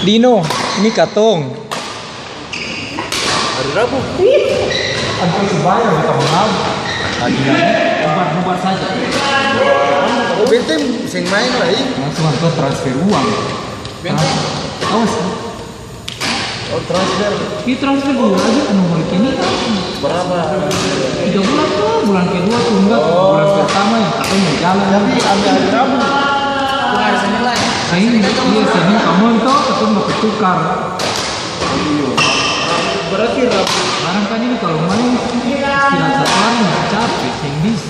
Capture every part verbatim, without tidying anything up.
Dino, ini katong. Hari Rabu. Antua su bayar, beta mahal. Tadi bubar-bubar saja. Oh, beta seng main lai. Langsung antua transfer uang. Beta. Awas. Oh, transfer. Ini transfer dulu aja ke nomor rekening. Berapa? Tiga bulan tuh, bulan kedua tunggal, oh, bulan pertama yang katong mau jalan. Tapi ambil hari Rabu. Bukan hari Senin lai. Senin, iya, Senin kamu itu katong mau tukar. Iya. Berarti Rabu. Barang kan ini kalau main istirahat satu hari nggak capek, seng bisa.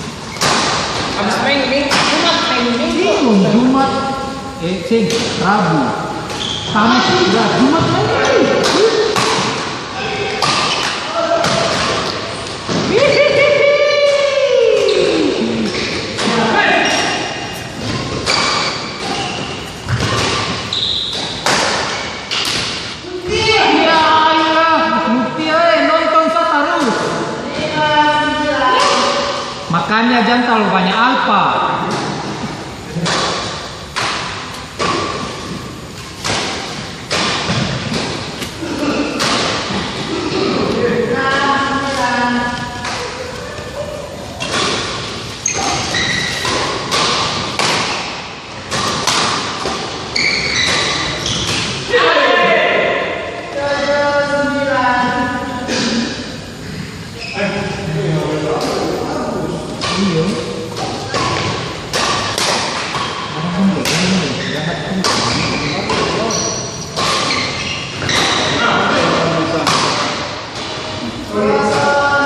Abis main Minggu, Jumat main Minggu. Iya, Jumat. Eh, seng, Rabu. Kamis, iya, Jumat main Minggu. Ya Allah, Lutfi, eh, nonton sa tarus. Makanya jang talalu banya alpa.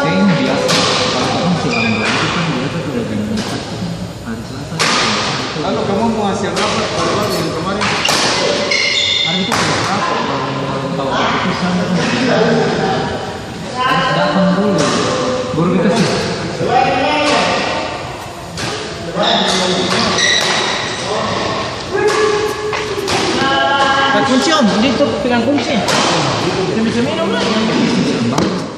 Seng biasa, kalo katong silang bagitu kan biasa sudah jam empat, hari Selasa. Lalu kamu mau hasil rapat baru-baru yang kemarin? Hari itu sudah rapat, baru, baru tahu keputusan. Harus datang dulu. Baru dikasih. Nah, kunci, Om, di itu pegang kunci. Kita bisa minum lah, yang penting.